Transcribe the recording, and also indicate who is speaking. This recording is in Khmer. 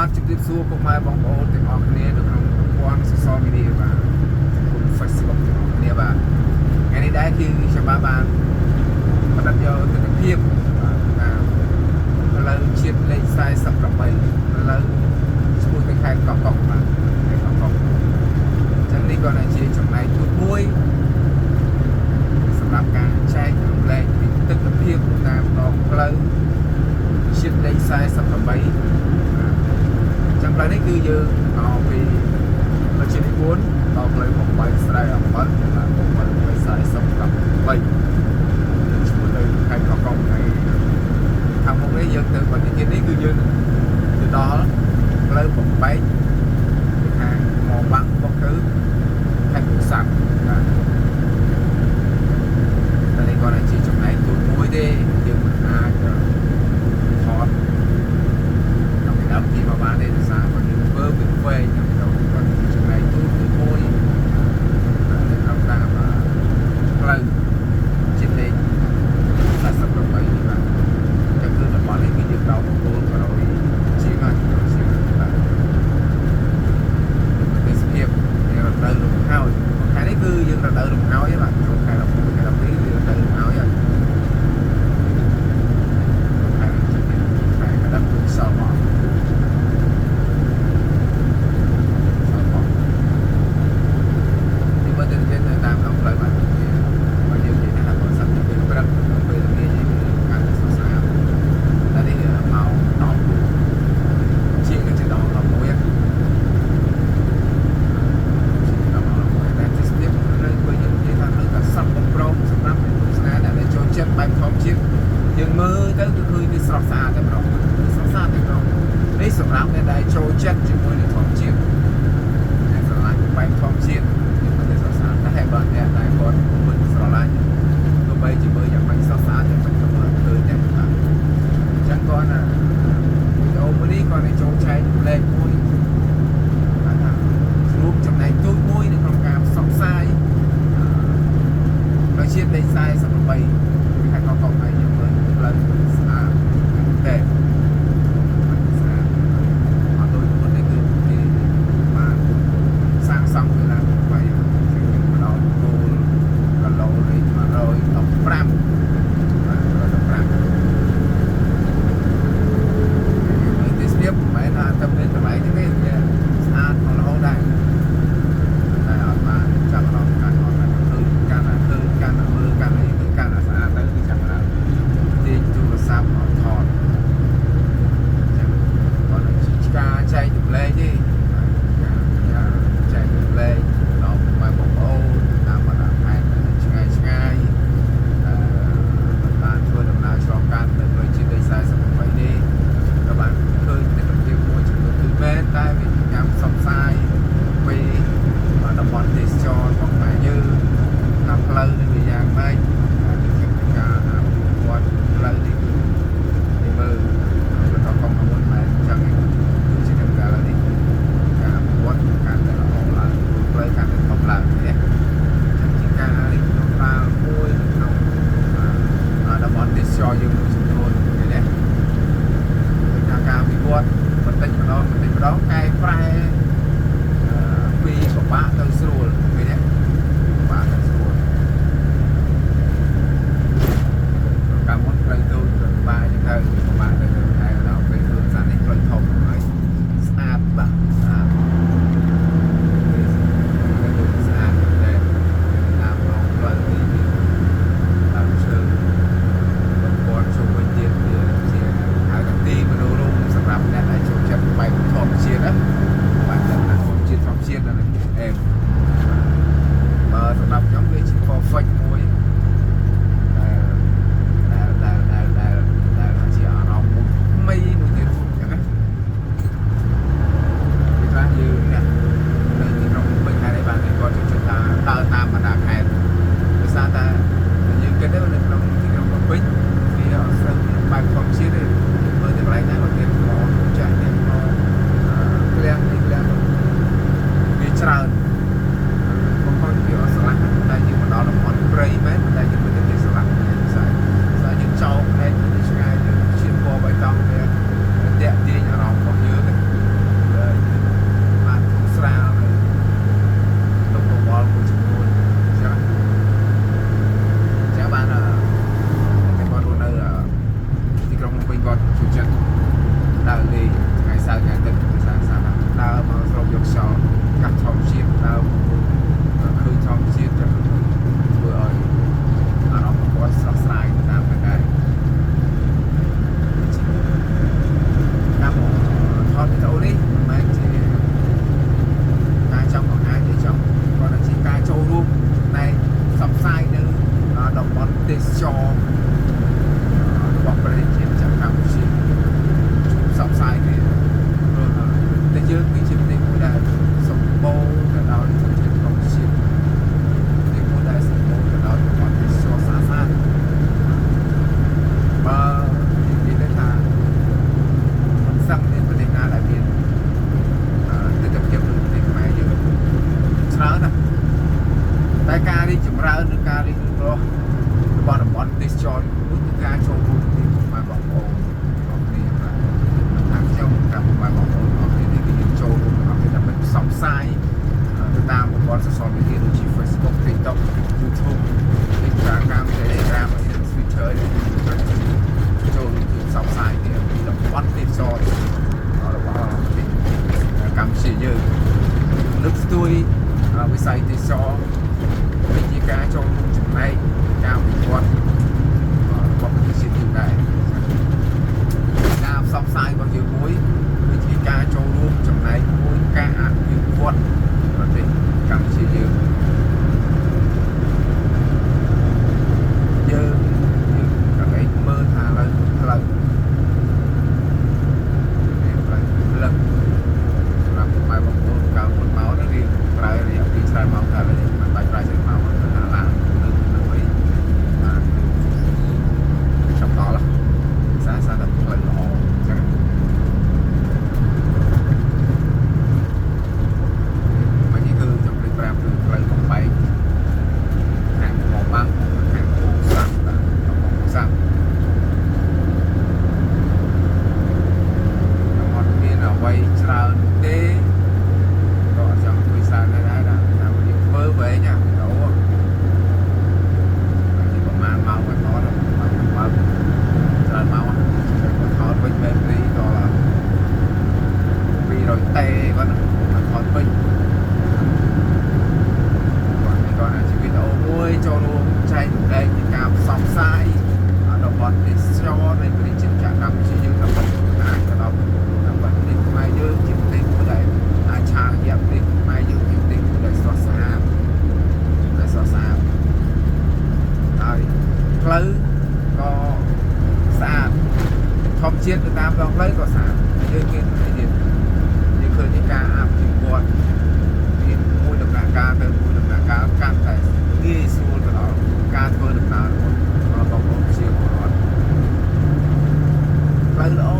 Speaker 1: បាទជម្រាបសួរពុកម៉ែបងប្អូនទាំងអស់គ្នានៅក្នុងប្រព័ន្ធ social media បាទសង្គម Facebook ទាំងអស់គ្នាបាទថ្ងៃនេះដែរគឺខ្ញុំបាទបានផ្ដិតយកទស្សនភាពបាទតាមផ្លូវជាតិលេខ48ផ្លូវឆ្ពោះទៅខេត្តកោះកុងបាទខេត្តកោះកុងអញ្ចឹងនេះក៏ជាចំណែកទូមួយសម្រាប់ការចែករំលែកពីទស្សនភាពតាមដងផ្លូវជាតិលេខ48 ចាំផ្លូវនេះគឺយើងមកពីផ្លូវជាតិលេខ4ដល់ផ្លូវ8ស្រែអំបិលបាទ8 48ឆ្ពោះទៅខេត្តកោះកុងហើយខាងមុខនេះយើងទៅបន្តិចទៀតនេះគឺយើងទៅដល់ផ្លូវបំបែកពីខាងមកបាំងមកទៅខេត្តពោធិ៍សាត់បាទតែនេះគាត់ជាចំណែកទូមួយទេយើងមិនអាចថត ដល់ពីដើមទីមកបានទេដោយសារគាត់យើងធ្វើវាវែងដល់គាត់ចំណែកទូទូមួយនៅក្នុងតាមផ្លូវជាតិលេខ48នេះបាទចឹងគឺតំបន់នេះគឺយើងដល់បង្គោល100ជាងហើយជាងបាទទេសភាពរដូវលំហើយខែនេះគឺយើងរដូវលំហើយបាទចូលខែ11ខែ12គឺរដូវលំហើយហើយខែខែកណ្ដាលគឺសល់មក ទីមើលទៅទៀតនៅតាមដងផ្លូវបាទបើយើងនិយាយថាបើសិនជាពេលព្រឹកពេលល្ងាចគឺកាន់តែស្រស់ស្អាតតែនេះម៉ោង10ជាងទៅដល់11ហ្នឹងដល់11តែទេសភាពនៅបើយើងនិយាយថានៅតែសັບបំប្រងសម្រាប់អ្នកទស្សនាដែលចូលចិត្តបែបធម្មជាតិយើងមើលទៅគឺឃើញវាស្រស់ស្អាតតែម្ដងស្រស់ស្អាតតែម្ដងនេះសម្រាប់អ្នកដែលចូលចិត្តជាមួយនឹងធម្មជាតិអ្នកស្រឡាញ់បែបធម្មជាតិយើងមិនได้ស្រស់ស្អាតតែបើអ្នកដែលគាត់មិនស្រឡាញ់ទោះបីជាមើលយ៉ាងម៉េចស្រស់ស្អាតយ៉ាងម៉េចក៏មើលឃើញដែរបាទអញ្ចឹងគាត់ណាវីដេអូមួយនេះគាត់នឹងចូលចែករំលែកមួយបាទថារួមចំណែកទូចមួយនៅក្នុងការផ្សព្វផ្សាយផ្លូវជាតិលេខ48ខេត្តកោះកុងហើយយើងមើលផ្លូវស្អាតតែស្អាតអត់ដូចមុននេះគឺគេ លើកស្ទួយវិស័យទេសចរគឺជាការចូលរួមចំណែកការវិវត្តរបស់ប្រទេសជាតិយើងដែរការផ្សព្វផ្សាយរបស់យើងមួយគឺជាការចូលរួមចំណែកមួយការអភិវឌ្ឍប្រទេសកម្ពុជាយើងយើងយើងកន្លែងមើលថាឥឡូវផ្លូវនេះផ្លូវផ្លឹងសម្រាប់ម៉ែបងប្អូនកាលមុនមកទៅរៀងប្រើរយៈពេលច្រើនម៉ោងតែឥឡូវនេះមិនបាច់ប្រើច្រើនម៉ោងទៅថាឡើងនៅនៅអីបាទចាំដល់សារសារតែផ្លូវល្អអញ្ចឹងមកនេះគឺខ្ញុំភ្លេចប្រាប់គឺផ្លូវកំបែកខាងមកបាំងខាងពោធិ៍សាត់បាទកំពង់ពោធិ៍សាត់ ខ្ញុំអត់មានអ្វីច្រើនទេក៏អត់ចង់ធ្វើច្រើនដែរដែរតែយើងធ្វើវែងណាវីដេអូតែជាប្រហែលម៉ោងហើយថតបើខ្ញុំបើកច្រើនម៉ោងតែគាត់ថតវិញបែបនេះក៏200តេគាត់ថតវិញគាត់នេះគាត់ជាវីដេអូមួយចូលរួមចែករំលែកពីការផ្សព្វផ្សាយតំបន់ទេសចរនៃប្រជាជាតិកម្ពុជាយើងដើម្បីអាចទៅដល់ដើម្បីប្រទេសខ្មែរយើងជាប្រទេសមួយដែលអាចឆាយៈប្រទេសខ្មែរយើងជាប្រទេសមួយដែលស្រស់ស្អាតដែលស្រស់ស្អាតហើយផ្លូវក៏ស្អាតធម្មជាតិទៅតាមដងផ្លូវក៏ស្អាតយើងគេទៀតយើងឃើញពីការអភិវឌ្ឍមានមួយដំណាក់កាលទៅមួយដំណាក់កាលកាន់តែងាយស្រួលទៅដល់ការធ្វើដំណើររបស់បងប្អូនជាពលរដ្ឋផ្លូវល្អ